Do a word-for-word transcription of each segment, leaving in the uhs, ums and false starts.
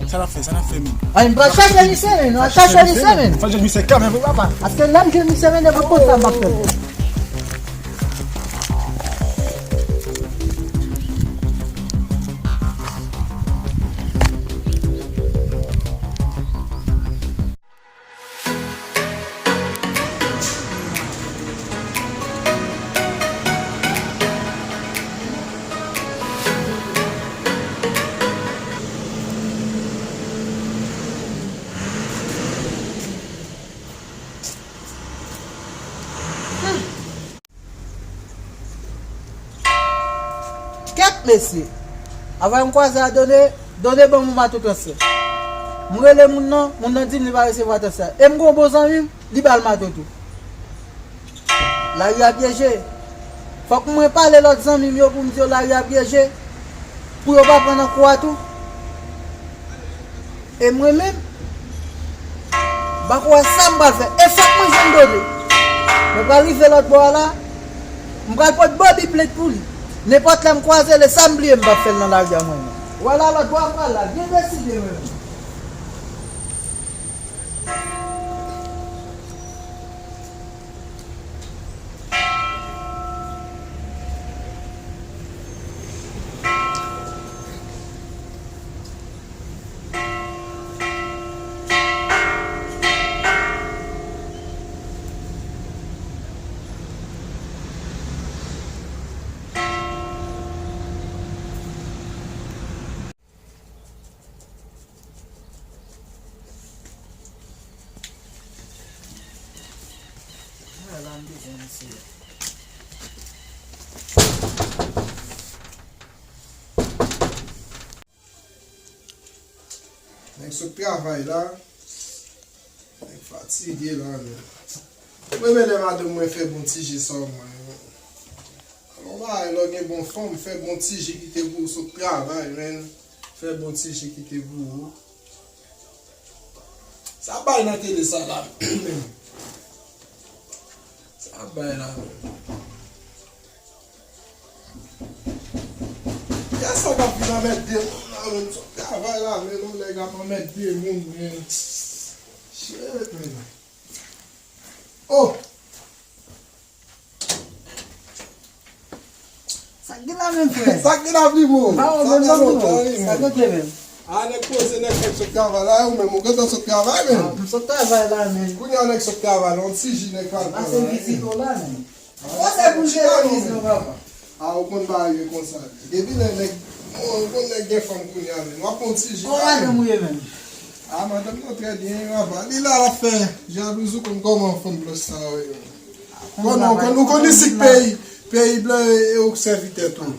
Sa n ap fè, sa n ap fè, men? Ay, m pral chache misye, men. Nou al chache misye, men. Fò jwenn misye kanmenm, wi, papa. Paske lè m jwenn misye, men, depi konsa m ap fè. Kèt mesye! Avè m kwaze a Done, Done ban m yon mato transfè. M rele moun nan, moun nan di m li pa resevwa transfè a. E m gen yon bon zanmi m, li ba l mato tou. Lari a pyeje. Fòk mwen pale lòt zanmi m yo pou m di yo lari a pyeje. Pou yo pa pran nan kou a tou. E mwen menm, m pa ko wè sa m pral fè. E fòk mwen jwenn Done. Mwen pral rive lòt bò a la, m pral pot Bobby plent pou li. Nenpòt lè m kwaze l, e sa m bliye m p ap fè l nan lari a mwen menm. Ou wè la lòt bò a m pral la, byen deside mwen menm. Nèg sot travay la. Nèg fatige la, men. Mwen renmen lè madanm mwen fè bon ti je sa mwen. Alò, bagay, lè w gen bon fanm, fè bon ti je kite pou ou sot travay, men. Fè bon ti je kite pou ou. Sa bay nan tele sa la, men. Sa bay la, men. Kiyès sa k ap vin anmède moun la menm? Sot travay la menm, yon nèg ap anmède moun menm. Shit, menm. Oh! Sa k gen la menm, frè? Sa k gen la, Primo? Sa fè lontan, wi, menm. Sa kote menm? A, nèg poze, nèg, nèg sot travay la, ou menm, ou gentan sot travay menm? A, m sot travay la menm. Kounye a nèg sot travay la, yon ti ji nèg pral pran la. Pase vizit ou la menm. Fò se pou jere biznis nou, papa. A, ou konn bagay yo konsa. Depi lè nèg, ou konn nèg gen fanm kounye a, men w ap pran ti ji. Kòman madanm ou ye menm? A, madanm nan trè byen, papa. Li la, l ap fè jalouzi, ou konn kòman fanm blanch sa yo ye. Bon, non, ou konn, ou konn isit peyi, peyi blan e, e ou k sèvitè tou.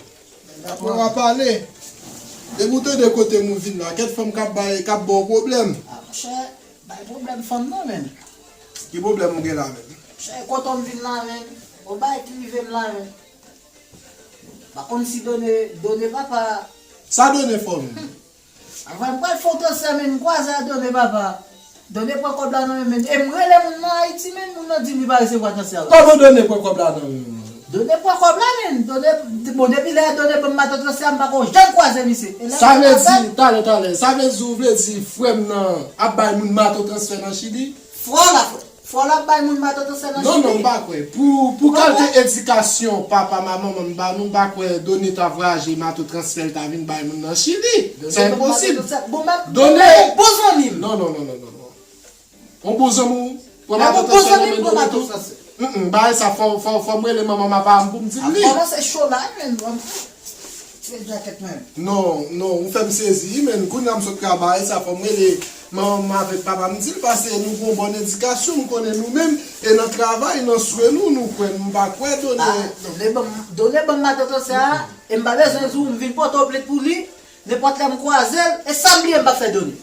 Apre w a pale. Depi w tande kote m ou vin la, kèt fanm k ap bay, k ap ba w pwoblèm. A, monchè, bay pwoblèm fanm nan, menm. Ki pwoblèm ou gen la menm? Chè, kote m vin la menm? Yon bagay ki rive m la menm. Pa konn si Done, Done papa. Sa Done fè w menm? Avan m pral fè w transfè menm, m kwaze a Done papa. Done pran kòb la nan men menm. E m rele moun nan Ayiti menm, moun nan di m li pa resevwa transfè la. Kòman Done pran kòb la nan men w? Done pran kòb la menm. Done, bon, depi lè Done ban m mato transfè a, m pa ko janm kwaze misye. E lè Sa vle di, talè, talè, sa vle di ou vle di frè m nan ap bay moun mato transfè nan Chili? Frè w la, frè. Fò l ap bay moun mato transfè nan Chili. Non, non, m pa kwè. Pou, pou kalite edikasyon papa m ak manman m ba nou, m pa kwè Done ta vwayaje mato transfè l ta vin bay moun nan Chili. Sa enposib. Done. Bon zanmi m. Non, non, non, non, non, non. Yon bon zanmi w pran mato transfè nan men Done tou? Mm, mm, bagay sa fò, fò, fò m rele manman m apa m pou m di l li. Ap kòmanse cho la, men. Tire djakèt mwen. Non, non, ou fè m sezi, wi, men kounye a m sot travay, sa fò m rele manman m avèk papa m di l, paske nou pran bòn edikasyon, m konnen nou menm, e nan travay, nan swe nou, nou kwè, m pa kwè Done. A, Done ban m, Done ban m mato transfè a, e m pa bezwen di w, m vin pote w plent pou li, nenpòt lè m kwaze l, e sa m bliye m pa fè Done.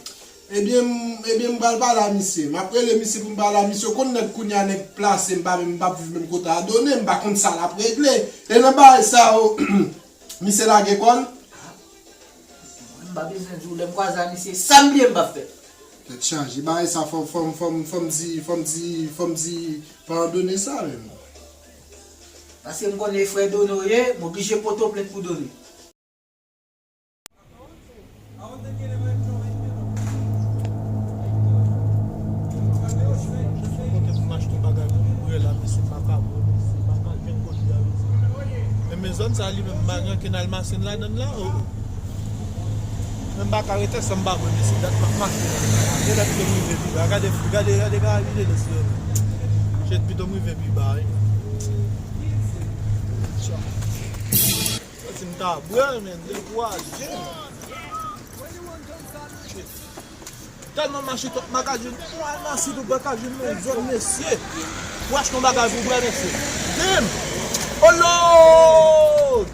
Ebyen, m, ebyen, m pral pale a misye. M ap rele misye pou m pale a misye. Ou konn nèg kounye a, nèg plase, m pa menm, m p ap viv menm kote a Done, m pa konn sa l ap regle. E nan bagay sa yo, misye lage kò l. M pa bezwen di w, lè m kwaze a misye, sa m bliye m p ap fè. Tèt chaje. Bagay sa, fò, fò, fò, fò m di, fò m di, fò m di, pa Done sa menm. Paske m konnen e frè Done w ye, m oblije pote w plent pou Done. I want to get him a joint, you know. Zòn sa li menm, m pa gen okenn almasen ladan l la, o. Men m pa ka rete san m pa bwè, mesye. Dat m ap mache nan men la. Gen lè pito m rive pi ba. Gade, gade, gade, gade, gade si yo menm. Shit, pito m rive pi ba, wi. Shit. Si m ta bwè, men, dekouraje. Shit. Tèlman mache twòp, m pa ka jwenn yon almasen, ou pa ka jwenn nan zòn, mesye. Ou achte yon bagay pou bwè, mesye. Dim! Oh Lord!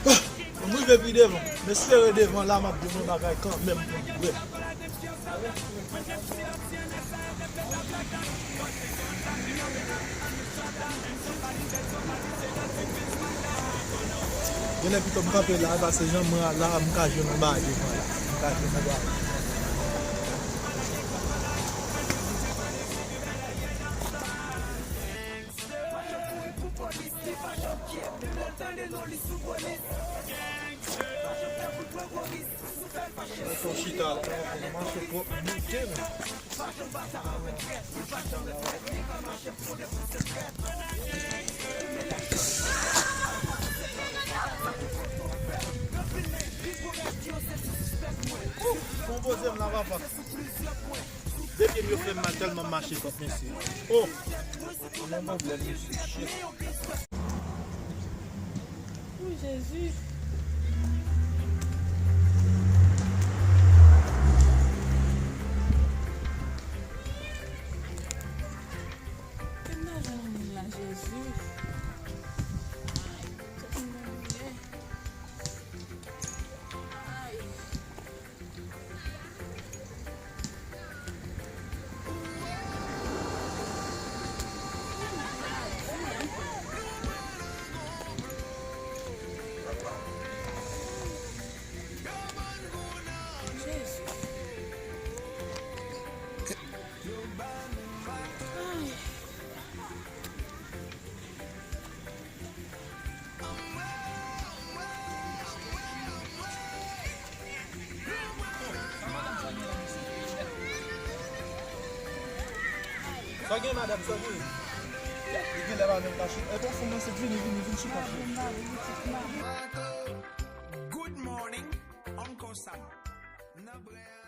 Ah, m rive pi devan. M espere devan la, m ap jwenn yon bagay kanmenm pou m bwè. Genlè pito m kanpe la, paske jan mwen a la, m ka jwenn yon bagay devan la. M ka jwenn yon bagay. Mwen chita la, mwen mache twòp, m moute, men. Konpoze m la, papa. De pye m yo fè m mal tèlman m mache twòp, mesye. Oh! Nan pwoblèm, mesye. Shit. Ou Jezi. Kèm nan jwenn moun la, Jezi. Ay, tout moun nan mwen. Ay. Sa gen, madanm, sa gen? Li gen lè pa menm kache. E, bon, fò mwen se vini, vini, vin chita. Good morning, Uncle Sam. Nan brè.